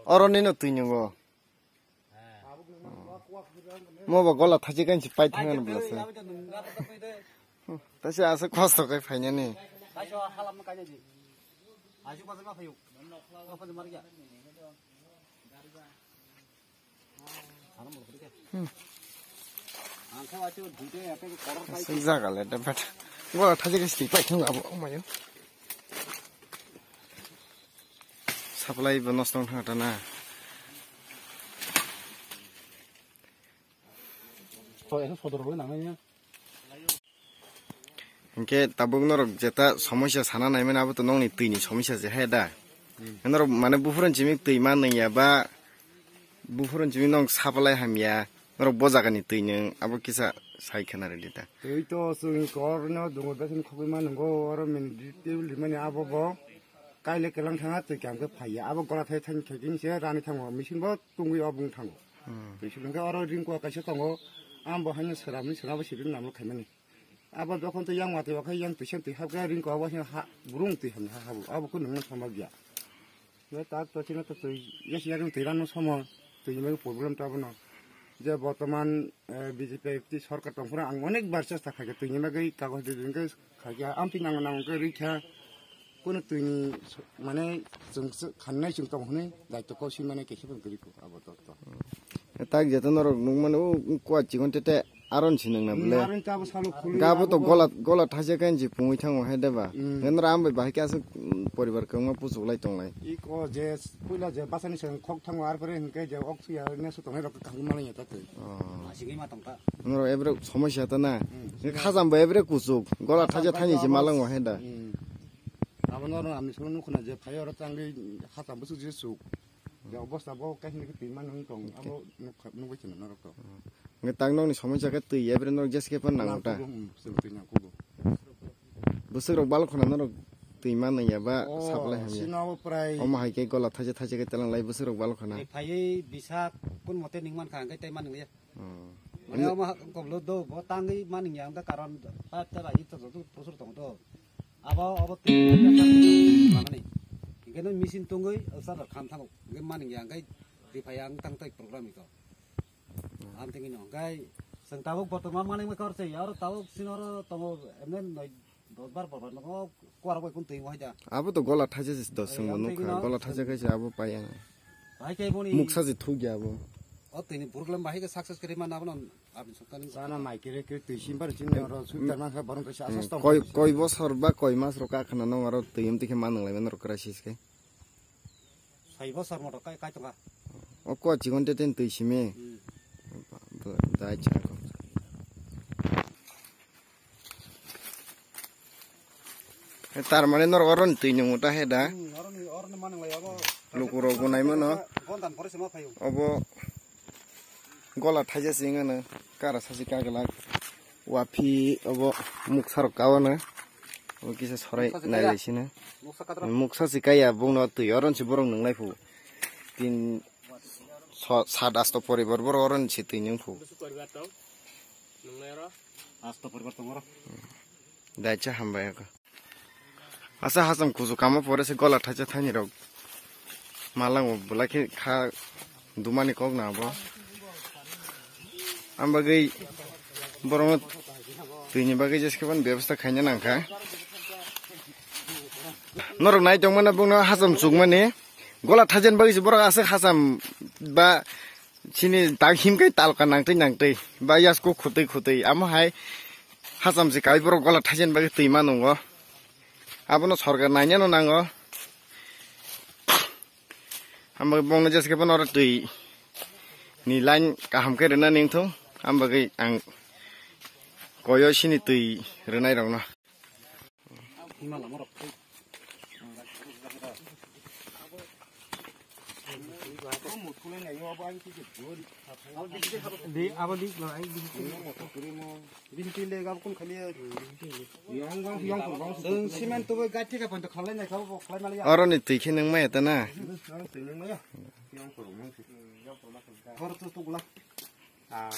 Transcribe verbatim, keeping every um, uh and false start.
Oro nino twi nungo. Mo bo gola thachi kan si pai thang bla sa. Tasi asa kosto kai phainani. Aswk jaga le da beta. Gola thachi kan si pai thang abo mayo. Supply bo nosto wng thang ta na. Hinkhe tabuk norok jeta somosya sana naimani abo to nokni twini somosya se he da. Norok mane buphuru chimik twi ma nungya ba buphuru chimik nok supply hamya norok bo jagani twi nung abo kisa sai khna rwdi ta. Twi to chwng kor no dungo besen khogwi ma nungo oro mini table rimani abo bo. Kaile kelang thanga twi kam khe phaiya. Abo gola thai thang khe kini se rani thango. Machine bo tungwi o bung thango. Twi sibung khe oro ring kua kaisa tongo. Ambo haino sera mani sera bo sibung namlo khaimani. Abo jokhon twi yang watwi o khe yang twi sen twi hap khe ring kua bo haino ha burung twi hamya ha habu. Abo khe nungno sama biya. Ye tak to chino to twi yes yaring twi rano somo. Twi ni problem to abono. Je bortoman, eh, B J P F T sorkar tongphuru ang onek bar chesta khaikha twi ni bagwi kagoj de khaikha amtwi nango nango khe rikha. Kunu twini so-, mane chwng khanai chwng tong hwnwi daitw kok si mane kaisa phano kwrwi kok abo doktor. Tak jeto norok nukmani o kua chikon tete aron si nangna bwle. Aron ta abo salo khulwi Gabo to abo gola, gola thaisa kain si pungwi thango hai deba. Ngenra ambai bahai khe aswk, mm, poribar kwbangma puchuk lai tonglai. Iko je puila je basani se khok thango arpore hinkhe je ok suya ne su tongnai rok kaham malai ya ta twi. Asigi ma tong ta. Norok ebre somosya ta na. Khajam bo ebre kuchuk. Gola thaisa thani si malango hai da. Abo norok amni solo nukhuna je phai oro tangwi khacham bwswk je suk. Je obosta bo kaisa ni twi mani wng tong abo nukha nugwi chwng norok to. Nge tak nokni somosya khe twi ebre norok jeskhe phan nango ta. Nangkugo, mm, chwng twi nangkugo. Bwswk rok balo khna norok twi mani ya ba supply hamya. Sino prai. Omo hai khe gola thaisa thaisa khe telang lai bwswk rok balo khna. Phaiwi bisa kun mote ning man kha hwnkhe tei mani ya. Mane omo ha-, koblo do, bo tangwi maningya wngkha karon ta, ta bai to joto bosor tongo do. Abo, abo twi manani. Hinkhe no machine tongwi, sar kham thango. Hinkhe maningya, hinkhe riphai ang tang tai program iko. Am tingino, hinkhe chwng tabuk bortoman maningma kor se, aro tabuk sinoro tongo, emne noi dos bar borbar no kuar bai kun twi wahai da. Abo to gola thaisa se dos sengbo nukha, gola thaisa kaisa abo paiya. Bahai khe boni muksa se thugya abo. O tini program bahai khe success khe rima na bono aboni sokta ni. Sana mai kere kere twi sim bar chini oro sudar ma kha borong kaisa asas tong. Koi, koi bosor ba koi mas ro ka khna no aro twi em tikhe manung lai men ro crisis khe. Sai bosor moto kai, kai tonga. O ko chikon te ten twi simi. Dai cha ko. Tar mane norok oro ni twi nung ta he da. Luku rok bo nai mano. Obo gola thaisa se wngano kara sasi kaglak. Waphi obo muksa rok kaono. Obo kisa sorai nai lai sino. Muksa se kaya bongno twi oro ni se borok nung lai phu. Tin so-, sat asto poribar borok oro ni se twi nung phu. Asto poribar tong oro. Daitsa hambai ako. Asa hasam kusu kamo pore se gola thaisa thani rok. Malango bulai khe kha dumani kok na abo. Am bagwi borokno twini bagwi jeskhe ban bebostha khaina nangkha. Norok nai tongmano bongno hasam chukmani gola thajen bagwi se borok aswk hasam ba Chini tak himkai talka nangtwi nangtwi ba yasko khutwi khutwi amo hai hacham se kai borok gola thaisen bagwi twi ma nungo. Abono sorkar nainano nango. Hambai bongno jeskhe bono oro twi ni line kaham khe rwna ningthung. Ambagwi ang koyo sini twi rwnai rokno. Chwng cement tubui gai thika poito khalai nai kha bo khalai mali ya. Oro ni twi khe nung maya ta na. Oro to tugula. Ah.